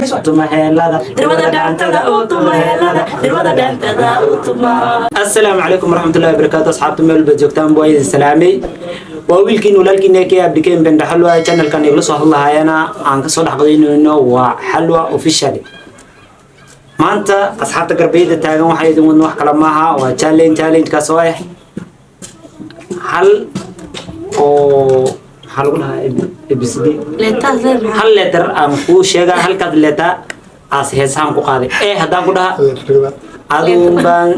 Tuma heelada. Dirwada dhaantada u tuma heelada, dirwada dhaantada u tuma. Assalaamu calaykum waraxmatullahi wabarakaatu. Asxaabta meel baad joogtaan, waa idin salaamay. Waa wiilkiin walaalkiin ee Abdikeen Benda Xalwa. Channelkan igula soo hadlahayana aan kasoo dhex qadaynayno waa Xalwa Official. Maanta asxaabta garbeyda taagan waxaa idin wadna wax kale maaha, waa challenge. Challenge-kaas oo ah hal oo maxaa lagu dhahaa, ABCD. Leetaas leer maxaa? Hal letter aan kuu sheegaa, halkaad letter aas heesahan ku qaaday ee haddaan ku dhaha aduun baan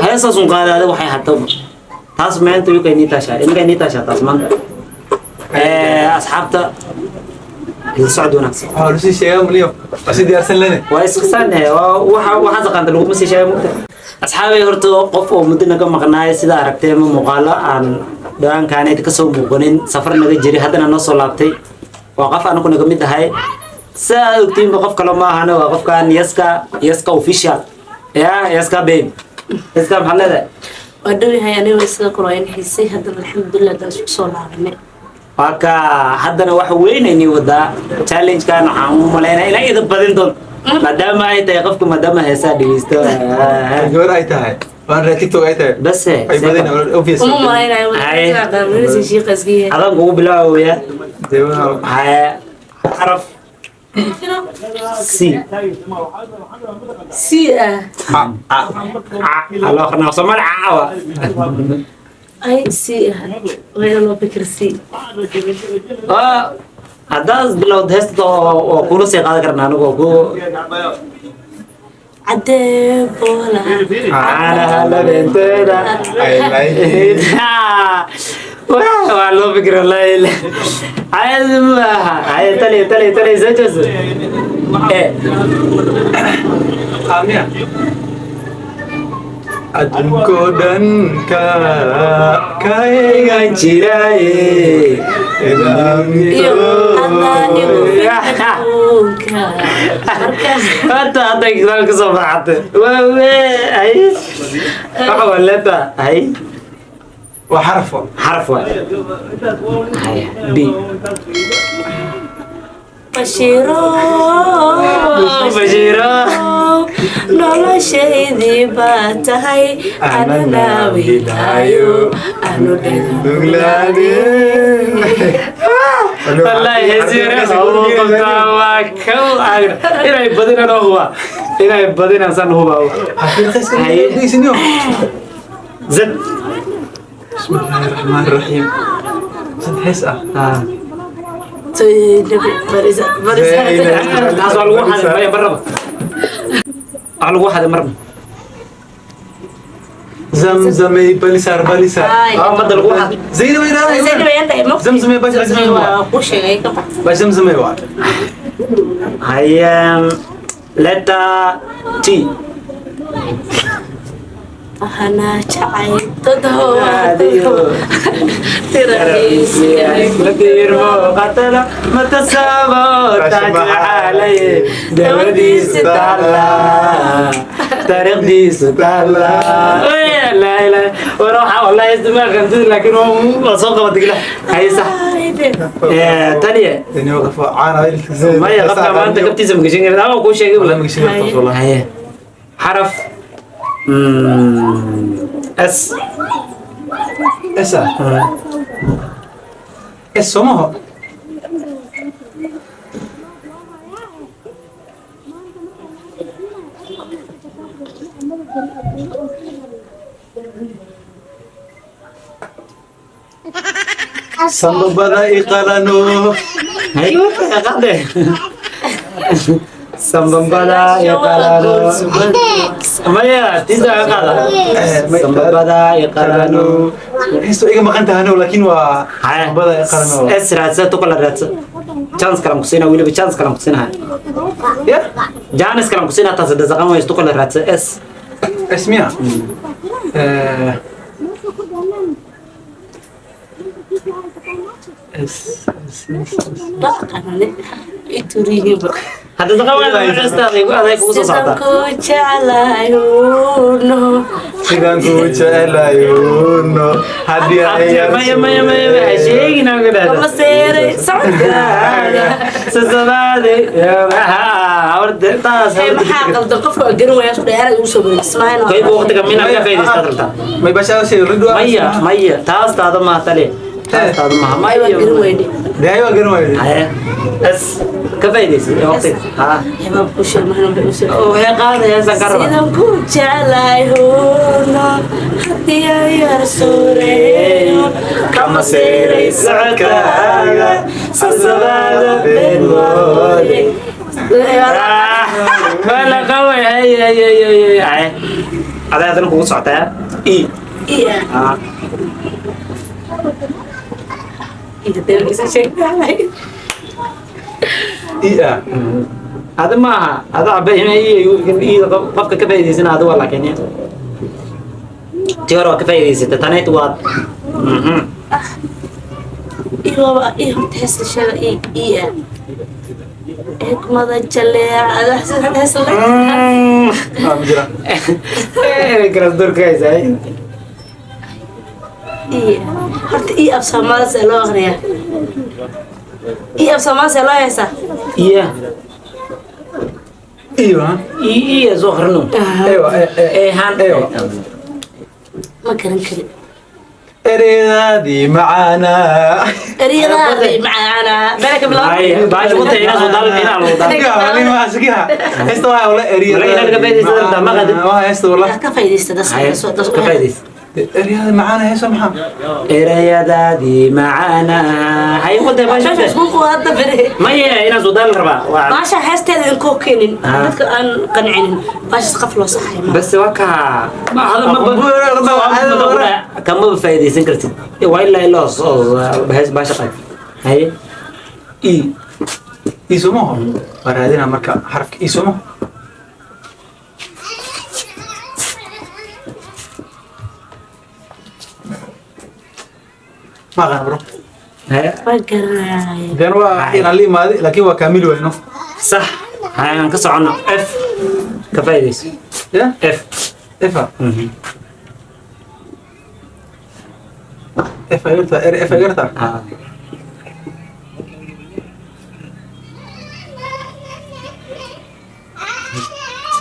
heesaasun qaaday. Adiga waxay hataba taas maanta yukay nii taashaa, ininka nii taashaa taas maanta. Asxaabta ila socod wanaagsan. Waxaa lu sii sheegaa maliyo, waa si diyaarsan lene. Waa iskasaan waxa waxaa taqaanta laguma sii sheegay mugta. Asxaabay, horta qof oo muddo naga maqnaay sida aragtay ma muuqaalo aan dhawaankaan ka soo muuqanin, safar naga jiray, haddana noo soo laabtay, waa qof anagu naga mid ahay. Sida aad ogtiinba qof kale ma ahana, waa qofkan Yaska, Yaska Official. Ya Yaska babe, Yaska, maxaad leedahay? Waa dhow yahay aniga, sidoo kale waa in xiisay. Haddana alxamdulilah haddaan isku soo laabanay. Waa ka haddana waxa weynayni wadaa challenge-kan. Waxaan u malaynaa inay ida badin doonto maadaama ay tahay qofka, maadaama heesaa dhegeysto. Gabar ay tahay, waan raa TikTok ay tahay. Base. Ay badin obvious. Uma malaynayo. Haye. Shiiqaska yahay. Adaan kugu bilaabaya. Dee waa Haya, xaraf C. Si ah. A a. Aloo akrinaa Soomaali caawa. Ay, si ah waa in loo fikir si. Waa haddaad bilowd heesta oo kula sii qaadan karna anigu oo ku Cadee boola. Caanaha labeenteeda. I like it. Waa loo fikir wallahi, caadi maaha. Haya, tali tali tali, soo jeeso. Amiya adduunkoo dhan ka kaegan jiraaye. Iyo haddaan igu fikirka markaas. Hadda hadda gadaal ka soo baxatay. Waawe ay waxa waa leeta hay. Waa xarafo. Xaraf waay. Haya, B. Bashiiro. Bashiiro. Noloshaydii baa tahay, anana wilaayo anu Nuglaade. Wallahi heesiire qabtaa waa kow inay badinaan oo huba, inay badinaan san huba. Zad. Bismillaahi raxmaani raxiim. Sad hees ah. Taas waa lagu xaday. Maya, marnaba waa lagu xaday marna. Zamzamay balisaar balisaar. Waa madda lagu xaday. Zaynab ay raadaysaa. Zamzamay bash zamzamay waa. Bash zamzamay waa. Haya, letter T. Ahana jacay. Adiyo. Madiirmo qatala matasabo taajacaalay dawadiisu taala taariikhdiisu taala. Laa ilaaha war waxa wallahi isticmaal qantid, laakiin waa soo qabatay gila. Haye, sax taliye. Tani waa qof caana. Maya, qofka maanta kabtiisa ma gashan karin ama kuu sheegay. Wallahi ma gashan karto wallahi. Haye, xaraf S. Esa. Es somaho. Sambabada iqalano. Haye, qaade. Sambambada yaqalano. Maya, tisa qaada. Sambabada yaqalano. Heesto iga maqan tahano, laakiin waa sambabada iqalano. S raadsa, tu kala raadsa. Chance kalan ku siinaa weliba, chance kalan ku siinaha. Ya? Chance kalan ku siinaa, taas dasaqan waysto, kala raadsa S. Ismiya. Eh. S S S S. Dhaqanane iturihiba. Hadda daqan aday kugu soo Sidaan socotaa. ku jeclahay uno. Sidaan kuu jeclayuno haddii ay Maya, maya, maya, maya, sheegin aan ku Kama dhahda. seeray socodkaaga. Sasabaade horta taas. Hey, maxaa qaldan? Qofka waa garan waaya, isku dheeraad ugu soo wareeg ismaayna. Qayb waqtiga mina ka faa'iidaysta rabtaa. May bashaa shay ridwa. Maya, maya, taas taada ma tale, taas taada maha. Ay, waa garan weyne. Dee waa garan weyne. Haya, s ka faa'iidaysa waqtiga ha. Hebaa ku sheeg mahana bay u soo. Waxay qaadaysaa ka raba. Sidaan ku jeclahay huno haddii ay yar suureeyo, kama seeray socodkaaga, sasabaada been moode. Wala qaway. Hay hay hay hay hay, adaa hadana kugu socotaa e. Iya. Ah. Inta dee isa sheegtahay. Iya. Ada maaha, ada cabe ina qofka ka faa'iidaysana ada waa, laakiin tii hore waa ka faa'iidaysata, taneyd waa. Iwaba i horta heesta sheega i iya xikmada jaleecada heesta la. Ah, ma jira. Kalas durkaysa. I horta i af Soomaali see loo aqriyaa? I af Soomaali see loo heesaa? Iya. Iyo ha. Iya, soo akhrino. Ewa e e. Ehan. Ewa. Ma garan karin. Ereyadaadii macaanaa. Eriyadaadii macaana beerka bilaab. Baasha wata inaa soo daalin inaa loo daal. Heesta waxaa wala Wala inaad ka faa'iidaysato rabtaa, ma qadin. Waa heesta wala. Ka faa'iidaysta das. Das. Ka faa'iidaysa. Ereyada macaana heesta maxaa? Erayadaadii macaana hay wata baasha Meesha wata. isku hadda bere. Maya, inaa soo daalin rabaa waa. Baasha heesteeda inkoo keenin. Ah. Dadka aan qancinin baashas qaf loo saxay ma. بس وكا ما هذا ما كم faa'iidaysan kartid waa ilaa ilaa hees baasha qaad haye. I isumaho waa raadinaa marka xarafka isumaho. Ma aqaan, bro. Haye. Ma garanayo. Den waa inaan la imaaday, laakiin waa kaamil weyno. Sax, haye, aan ka socono f ka faa'iidayso. Ya. F. Efa F agarta R F agarta. Ah.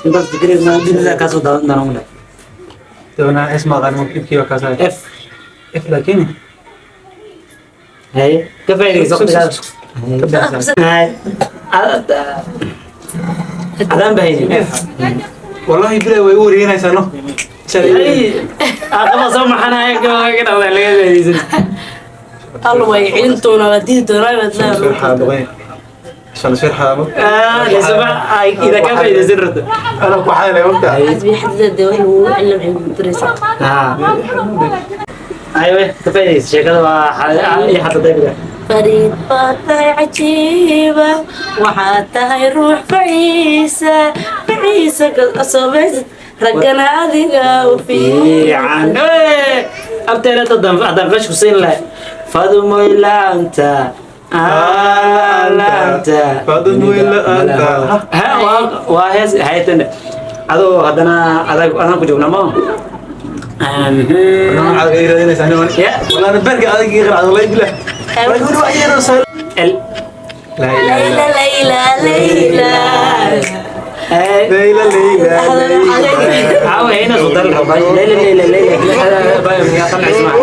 Intaas fikir ma dunida ka soo daadan doona ule. Doona es ma aqaan ibkii waa kaasay. F. F laakiin. Haye, ka faa'iidayso waqtigaas. Haye, adaan bahaynin F. Wallahi bilaa way u wareeganaysaa no. Ay, aqaba soo maxanaya ka dhawda laga faa'iidaysan. Alla way celin doonaa, waa didi doonaa, waad leedahay. Ah, lisaba ay ida ka faa'iidaysan rabto. أنا كحالة وقتها. Xad bi xadida dee wax lagu cilm cilmi diraysa. Ah. Aywe, ka faa'iidayso sheekada waa iyo xataa daybiga. Fariid baa tahay cajiiba, waxaad tahay ruux faciisa faciisa kasoobaysid raggana adiga u fiican fiican. Abteena haddaan haddaan qash ku siin lahay fadumoy laanta laanta. Fadumoy la'aanta. Ha, waa waa hees haytan adoo haddana adag adaan ku joognaa ma. Yeah. والله أنا برجع عليك يغرق والله بالله. يقول وعينا وصل. L. لا إله layla layla layla. ليلى ليلى ليلى. عاوي هنا صدر الرباعي ليلى ليلى ليلى يا طلع اسمع.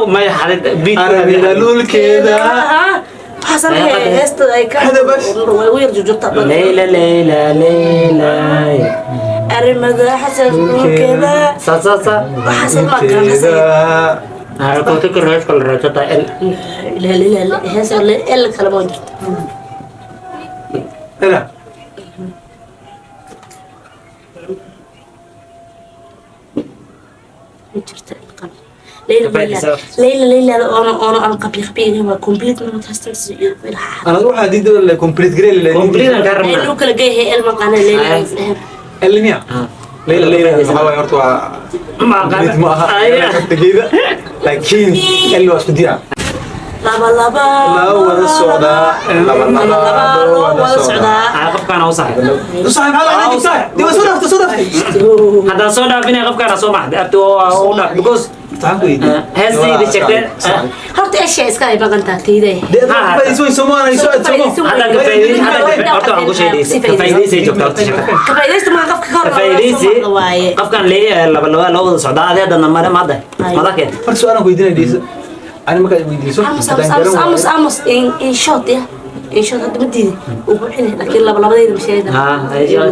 ما حدد بيت. أنا لول كده. ليلى ليلى ليلى. Arrimada xasan dhulkeeda. صا صا صا. Xasan ma garan xasan. هذا كنت كرهت كل رجعت ال. La la hees el kale ma jirto. لا. Ma jirto el kale. Layla layla layla layla oona oona aan qabli qabiga waa complete ma haystaan si iyo أنا أروح أدي دول كومبليت جريل. كومبليت ay كرمنا. loo kala geeyay el maqana layla. اللي مية. Leyla Leyla waxaa waaye horta waa Ma aqaan. mid ma aha Aya. kaftageeda, laakiin el waa isku diraa. Laba laba Loo wada socdaa, laba laba laba loo loo wada wada socdaa. socdaa. Ah, qofkaana u saxay. Saxib, maxaa laga dhigtaa? Dee waa soo dhaaftay, soo dhaaftay. Haddaan soo dhaafinay, qofkaana soo maxday abti waa u dhaaf because Waxaan ku weydiiyey. Heestayda sheegtay. Horta esha iska ay maqantaa tayday. Dee aad ka faa'iidaysan weyso, ma aanay soo adsamo. Haddaan ka faa'iidaysi, haddaan horta waxaan ku sheegay ka faa'iidaysay joogta horta sheeka. Ka faa'iidaysta ma qofka ka hor Ka faa'iidaysi waaye. Qofkan leeyahay laba laba loo wada socdaa, adee haddana mare maada mada keen. Horta su'aalaan ku weydiinaya, dhegeyso. Ani markaad weydiiso, Amos, haddaan amos, garan amos, waayo. Amos, in short, ya, in short, hadda ma diidi uu ku xili, laakiin laba labadayda ma sheegay. Ha,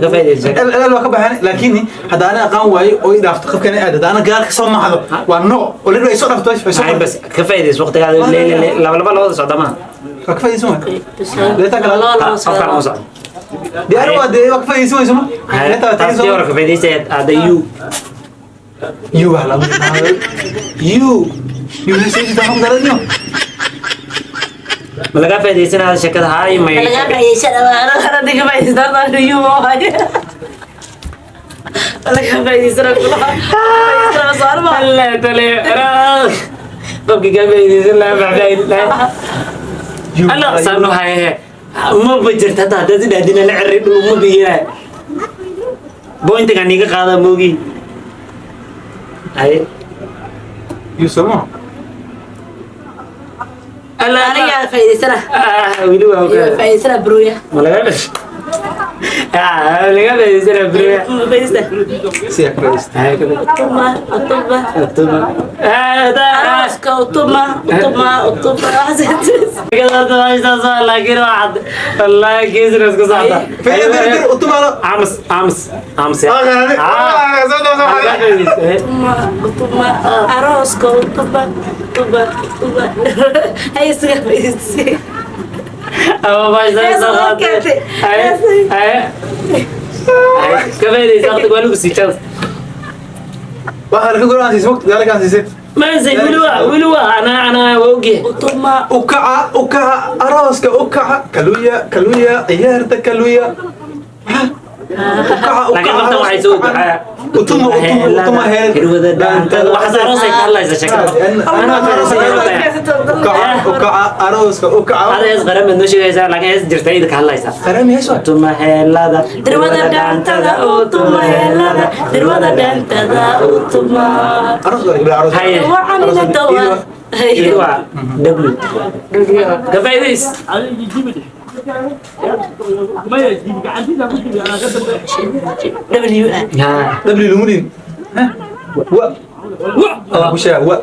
ka faa'iidaysi. El el waa ka baxeen, laakiin hadda ana aqaan waayo oo i dhaafto qofkan aad hadda ana gaar ka soo maxdo waa no oo la ay soo dhaafto way soo Ay bas, ka faa'iidaysi waqtigaada. Laba laba loo wada socdaa ma waa ka faa'iidaysan waay. Leeta kale. Laba laba qofkaan u socdaa. socda. Dee ana waa dee waa ka faa'iidaysan wayso ma leeta waa Taas tagay tii hore soo ka faa'iidaysay aada you. You wax la you you sii sii taxum daradno. Ma laga faa'iidaysanaya sheekada haay may? Laga faa'iidaysan, ana ka faa'iidaysan yu waaye, laga faa'iidaysan kula saarma. Alla tale qofkii ka faa'iidaysan lahaa maxaa lahaa? Alla saan u haye ma bajirta hadda haddaad idhahdina la cirri dhul ma biyina pointigan iga qaada moogi haye. You soo Alla Aniga faa'iidaysana. Ah, weli waa Iyo faa'iidaysana bruya. Ma laga ah laga faa'iidaysana bruya. Faa'iidaysta. Si ka faa'iidaysan. Haye ka Utuma, utuma. Utuma ah da Arooska utuma, utuma, utuma. Laakiin waa cad wallaahi geesina isku socda. Faa'iidaysan utuma. Aamus, aamus, aamus. Ah soo soo. Utuma, utuma, arooska utuma, utuma, utuma. Hay isaga faa'iidaysay. Ama baasha soo qaatay. Haye haye haye, ka faa'iidaysa waqtiga waa lagu sii chance. Waxa la ka goran siisay waqti gaar ka siisay. Mansay weli waa, weli waa ana waa ogyahay. Utuma. Ukaca, ukaca arooska, ukaca kaluya, kaluya ciyaarta kaluya. Ukaca. Laakiin qoftan waxay soo ducaa. Utuma, utuma, utuma heer. Hirwada dhaantada waxaas aroosay ka hadlaysa sheekada. Ukaca, ukaca arooska, ukaca. Hada hees qaran baad noo sheegaysaa, laakiin hees jirta iyada ka hadlaysa. Qarami hees waa. Utuma heelada. Dirwada dhaantada utuma heelada, dirwada dhaantada utuma. Aroos waa gabdha aroos. Haye. Wacanina dawa. Iyada waa W ka faa'iidays. W A. Ha. W lumudin wa wa ku sheega wa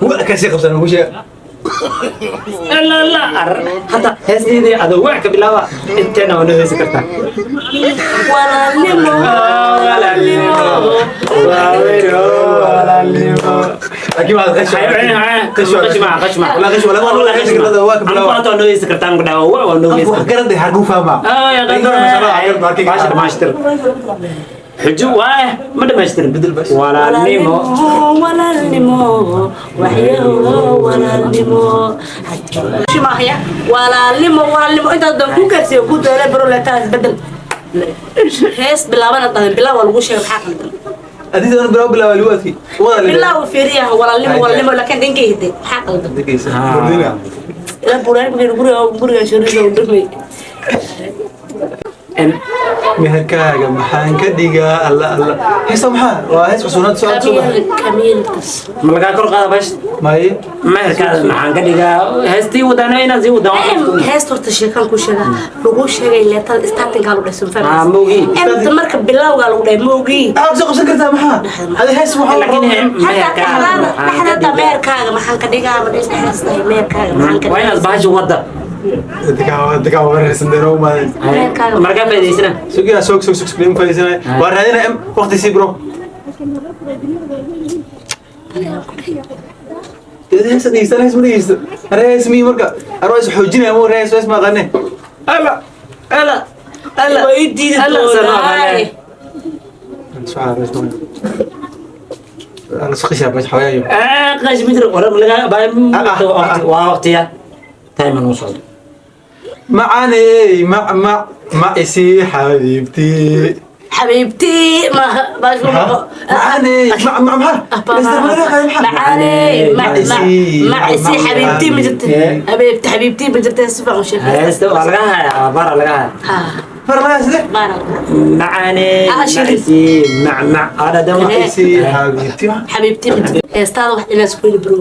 wa ka sii qabsan ku sheega. La la ar hadda heestiidii adoo wax ka bilaaba inteena waa noo heesi kartaa. Walaalnimo. Walaalnimo. Walaalnimo. Laakiin waa qasho. Qashma, qashma. Wala qasho, wala wala qasho, waa ka bilaaba. Anu waa noo heesi kartaa, ku dhawa waa noo heesi. Wax garad hargu fahma. Ah ya qadar. Baasha dhamaystir. Xujo waa ma dhamaystir. Bedel bas. Walaalnimo. Walaalnimo, waxyaho walaalnimo shimahya, walaalnimo, walaalnimo intaad dan ku gaarsiiyo ku dheere bro leetaas bedel hees bilaabana dhahan bilaab waa lagu sheegay, maxaa qaldan? Adiga ana bilaw bilaw liwaadki wada. Bilaab fiiriyaha walaalnimo, walaalnimo, laakiin dhankay hiday maxaa qaldan? Dhageysa. Ilaa buraan guriga guriga shuriga u dhumay. Meherkaaga maxaan ka dhigaa? Alla alla, heesta maxaa waa hees cusunaad soo soo kamiil kamiilkas. Ma lagaa kor qaada bash? Maye. Meherkaada maxaan ka dhigaa? Heestii wadana inaad sii wadaan. Heesta horta sheekaan ku sheega lagu sheegay leetada startingkaa lagu dhahay sun. Ah, moogi. Inta marka bilowgaa lagu dhahay moogi. Aad soo qabsan kartaa maxaa adi hees waxaa. Laakiin hataa meherkaada dhexdaada maxaan ka dhexdaada dhigaa? Meherkaaga maxaan ka dhigaa ma dhis dhexdaas meherkaaga maxaan ka Waa inaad bahasha wadda. Dadka wareersan dheero maadan. Meherkaaga. Markaa faa'iidaysana. Sugiya, sog sog sog sug, faa'iidaysanay waa raadina m waqti sii bro. Dad hees dhegeysan, hees ma dhegeysto, hare hees mi marka arwaas xoojinaya mo hees hees ma aqaane. Alla alla alla. Waa ii diidi Alla doonaa. Subxaan Allah, ana saqisha bas xawaayo. Ah, qash mid wala laga waa waqtiya time uu socdo. Macaaney mac mac ma isii xabiibtii. Xabiibtii ma baashu Macaaney, mac maxaa? Macaaney, macisi xabiibtii ma jirta, habeebti xabiibtii ma jirta, si fiican u sheeg. Heesta waa laga hayaa, bara laga hayaa. Ha. Far laga side. Baara. Macaane. Ah, shirin. Macisi mac mac ada dama. Macisi xabiibtii ma. Xabiibtii ma jirta, heestaada wax inaas ku bro.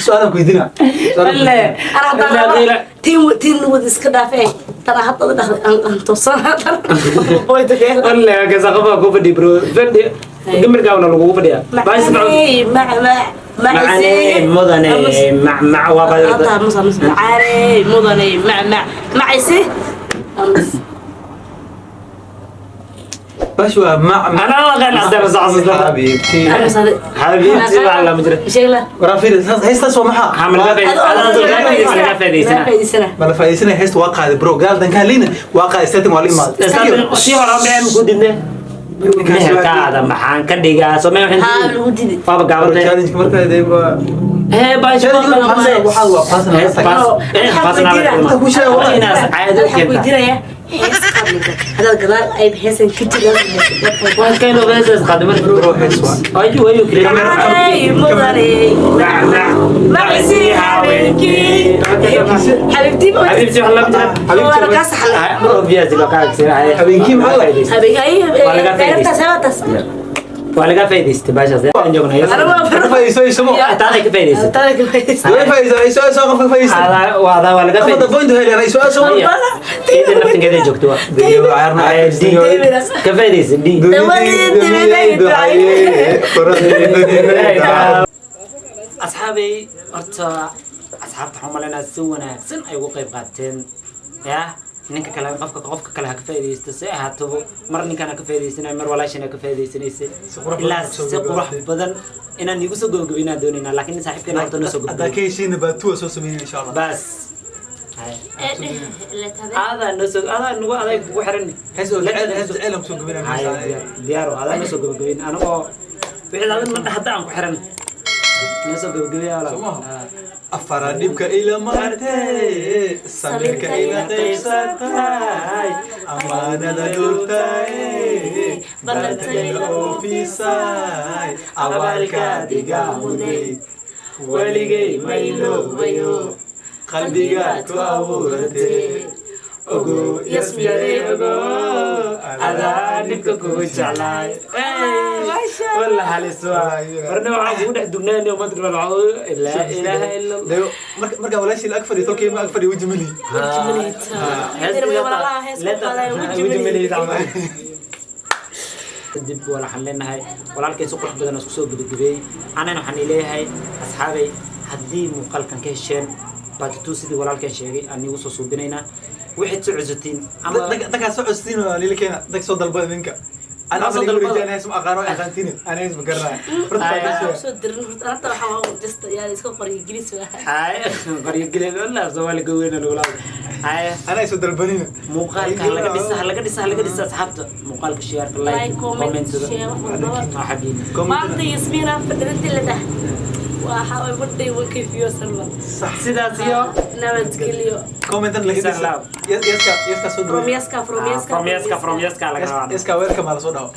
Su'aalan ku weydiina. Walle. Ana hadda tiin tiin wad iska dhaafee, tana hadda dhahday aan toosan boyda. Walle kaza qofa ku fadhi bro, fadhi gamirkaawna lagugu fadhiyaa. Baa si fiican. Macaaney, mac mac. Macaane, mudane, mac mac waa Hadda baa. Musa musa, macaaney, mudaney, mac mac, macisi. Bash waa mac mac. Anaa aqaan hadda saxsuusta. Xabiibtii. Xabiibtii waa la majra. Sheegla. Waraa fiiri, heestaas waa maxaa? Xamal ka faa'iidaysana. Ma la faa'iidaysanaya? Heesta waa qaaday bro, gadaal danka liina waa qaaday, setting waa la imaaday. Si hore dheen ku didne meherkaada maxaan ka dhigaa soo mee haa waxaan lagu didi. waaba gaabantay. Challenge markaa dee waa Hee baash. Challenge waxaa waa personal. Ku sheeg wallahi. Inaas caado Waxaan keenta. weydiinayaa hees qaadninka hadaad gadaal ay heesan ka jirin. What kind of hees qaadimad? Bro, hees waa. Ayu ayu kale. Macaaney, mudaney, macisi habeenkii xabiibtii ma xabiibtii wax la jira. waa lagaa saxlay. Obviously waa ka agsiray. Habeenkii maxaa la- Habeenkii. Waa laga faa'iidaystay. Heestaas. Waa laga faa'iidaystay baashaas aan joognay. Ka faa'iidayso ismo. Taada ka faa'iidaystay. Taada ka faa'iidaystay. Way faa'iidayso isoo qofka faa'iidaysto. Waa waa waa laga Qofka faa'iidaystay. point heli isoo soo. Ciidan naftinkeeda joogto waa. Ka faa'iidaystay D. Asxaabay, horta asxaabta waxaan umalaynaa si wanaagsan ay ugu qayb qaateen. Ya ninka kale, qofka kale ha ka faa'iidaysto, si ahaataba mar ninkan ha ka faa'iidaysanay, mar walaashan ha ka faa'iidaysanaysay. Si qurux badan Ilaa soo si qurux gabagabaysay. badan inaan igu soo gabagabaynaan doonaynaa, laakiin nin saaxiibkeena horta noo soo Haddaa gabagabay. ka heshiina baa tuwa soo sameynaya insha Allah. Bas adaa noo soo, adaa nagu adag kugu xiran. Hees oo jecel, hees jecel aan kusoo gabanayna. Haya, diyaar, adaa noo soo gabagabayn anagoo wixii adag ma hadda aan ku xiran noo soo gabagabay walaal. Soo maaha? Afara dhibka ila martay, samirka ila qaybsatay, amaanada dhurtay, balanta ila oofisay, abaalkaad iga muday weligay ma iloobayo, qalbigaad ku abuuratay, ogo yasmiyay, ogo adaa dhibka kugu jeclaay walla halis waa warna waxaan kugu dhex dugnaanay umad kale laa ilaaha illa Allah. Marka walaashii la ag fadhiyo, tolkii ma ag fadhiyo, weji malihi. Weji malihi. Kadib waxaan leenahay walaalkay si qurux badan oo isku soo gebagabeeyey. Anana waxaan leeyahay asxaabay, haddii muuqaalkan ka hesheen, part 2 sidii walaalkan sheegay aan iigu soo suubinaynaa. Waxaad soo codsatiin ama Dadkaa soo codsatiin waa lila keena, dag soo dalbada ninka. Ana Soo soo dalbada. dalbada hees ma aqaano, aqaantiin ana hees ma garanayo. Soo dirin horta anta waxaa waa just yaa iska qoriy Ingiriis waa. Hay, qoryo gelin wallah Soomaali ka weyn lagu laabo. Hay. Ana soo dalbanina. Muuqaalka ha laga dhisa, ha laga dhisa, ha laga dhisa asxaabta. Muuqaalka share, like, like, comment, comment share, wax walbaba. waa xagiina. Maanta Yasmiina fadhiintii la dhah waxa ay wadhay wakayfiyo salma. Sidaas iyo nabadgelyo. Commentan laga Peace and dhisa. love. Yaska, yaska soo From dhaweey. Yaska, from Yaska. From Yaska, from Yaska laga rabaa. Yaska weelka ma la soo dhawo.